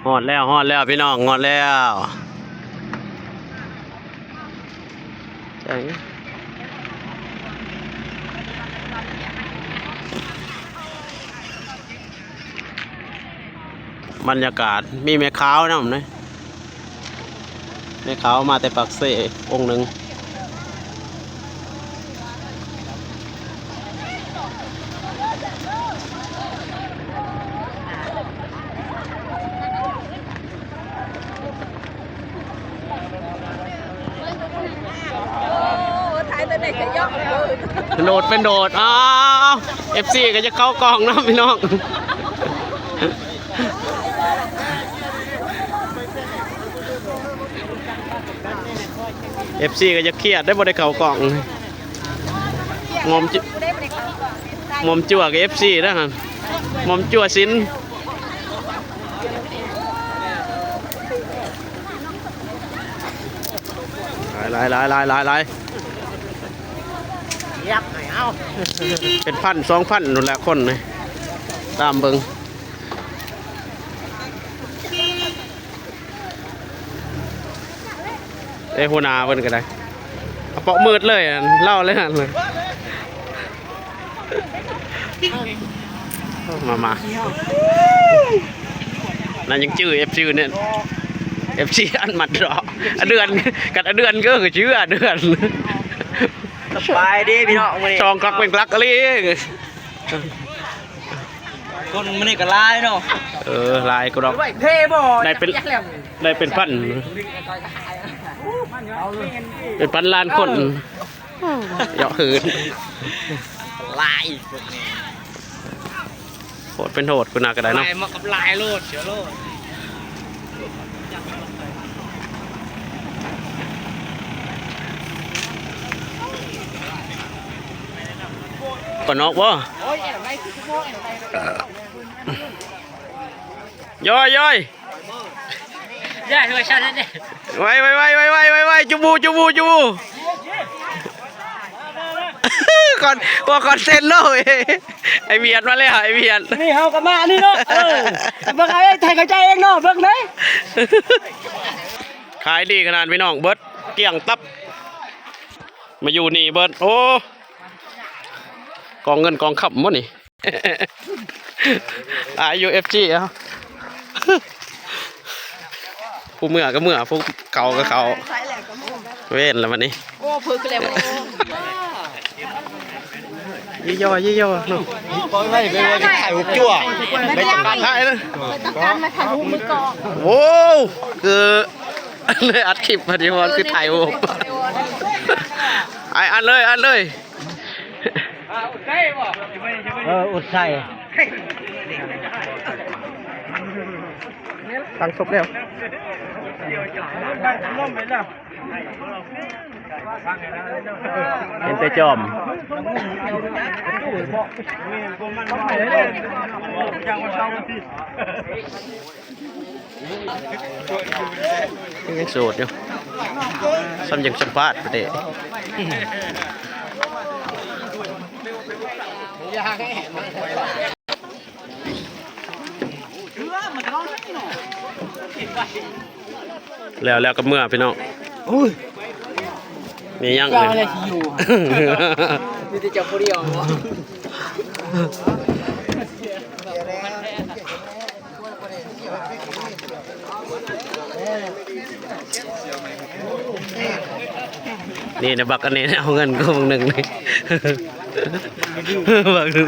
ຮອດແລ້ວ ຮອດແລ້ວພີ່ນ້ອງ ຮອດແລ້ວ. ບັນຍາກາດ ມີແມ່ຂາວນຳເດ້ ແມ່ຂາວມາແຕ່ປາກເຊອົງໜຶ່ງ. ໂດດເປັນໂດດ ອ້າວ ເອັຟຊີ ກໍຈະເຂົ້າກ້ອງນຳພີ່ນ້ອງ. ເອັຟຊີ ກໍຈະຄຽດໄດ້ ບໍ່ໄດ້ເຂົ້າກ້ອງ. ງອມ ງອມຈົວກ ເອັຟຊີ ນະຫັ້ນ ງອມຈົວສິນ. ຫຼາຍໆໆໆໆ ເປັນພັນສອງພັນພຸ້ນແຫຼະຄົນນີ້ ຕາມເບິ່ງ. ເອີ ຫົວໜ້າເພິ່ນກໍໄດ້ ເອົາເປາະມືດເລີຍ ລາວເລີຍຫັ້ນ. ມາ ມາ ນັ້ນຍັງຈື່ ເອັຟຊີ ນີ້ ເອັຟຊີ ອັນມັດເດາະ ອາເດືອນ ກັນອາເດືອນ ກໍຄືເຊື່ອເດືອນ. ສະບາຍດີພີ່ນ້ອງ ມື້ນີ້ ຊ່ອງກັກເປັນຫຼັກອີ່ຫຼີ. ຄົນມື້ນີ້ກໍຫຼາຍເນາະ ເອີ ຫຼາຍກວ່າດອກ ເພບໍ່ ໄດ້ເປັນ ໄດ້ເປັນພັນ ເປັນພັນລ້ານຄົນ ເຍາະເຫີນ ຫຼາຍ ໂຫດເປັນໂຫດ ພຸ້ນນະກໍໄດ້ເນາະ ຫຼາຍມາກັບຫຼາຍໂລດ ເສືອໂລດ. ກ່ອນອອກບໍ່? ຢ້ອຍໆ ໄວໆໆໆໆ ຈຸບູ ຈຸບູ. ກ່ອນ ບໍ່ກ່ອນເຊັນເນາະ ເອີຍ ໄອ້ວຽດມາແລ້ວ ໄອ້ວຽດ ນີ້ເຮົາກໍມາອັນນີ້ເນາະ ເອີ ເບິ່ງເອົາເອງ ໃຫ້ເຂົ້າໃຈເອງເນາະ ເບິ່ງເດີ້. ຂາຍດີຂະໜາດພີ່ນ້ອງ ເບິດກ້ຽງຕັບ ມາຢູ່ນີ້ເບິດ ໂອ້ ກອງເງິນກອງຄຳບໍ່ນີ້. ຫຼາຍຢູ່ ເອັຟຊີ ເອົາ ຜູ້ເມືອກໍເມືອ ຜູ້ເຂົ້າກໍເຂົ້າ ເວນແລ້ວບັດນີ້ ໂອ້ ເພິກແລ້ວບັດນີ້. ຍີ່ຍໍ ຍີ່ຍໍເນາະ ເປີດໄວ້ ເປັນວ່າຈະຖ່າຍຮູບຈົວ ໄປຕ້ອງການຖ່າຍເລີຍ ຕ້ອງການມາຖ່າຍຮູບມື້ກ່ອນ. ໂອ້ ຄື ອັດຄລິບ ປະຕິພອນ ຄືຖ່າຍຮູບ ໄອ້ ອັດເລີຍ ອັດເລີຍ. ເອີ ອຸດໃສ່ ຕັ້ງສົບແລ້ວ ເຫັນແຕ່ຈອມ. ຍັງໂສດຢູ່ ສ່ຳຍັງສຳພາດປະເດ. ແລ້ວ ແລ້ວກໍເມືອພີ່ນ້ອງ ໂອ້ຍ ມີຫຍັງ ເຈົ້າແຫຼະຊິຢູ່ ມີແຕ່ເຈົ້າຜູ້ດຽວບໍ? ນີ້ນະ ບັກອັນນີ້ນະ ເອົາເງິນກູບັກໜຶ່ງນີ້ ບັກໜຶ່ງ.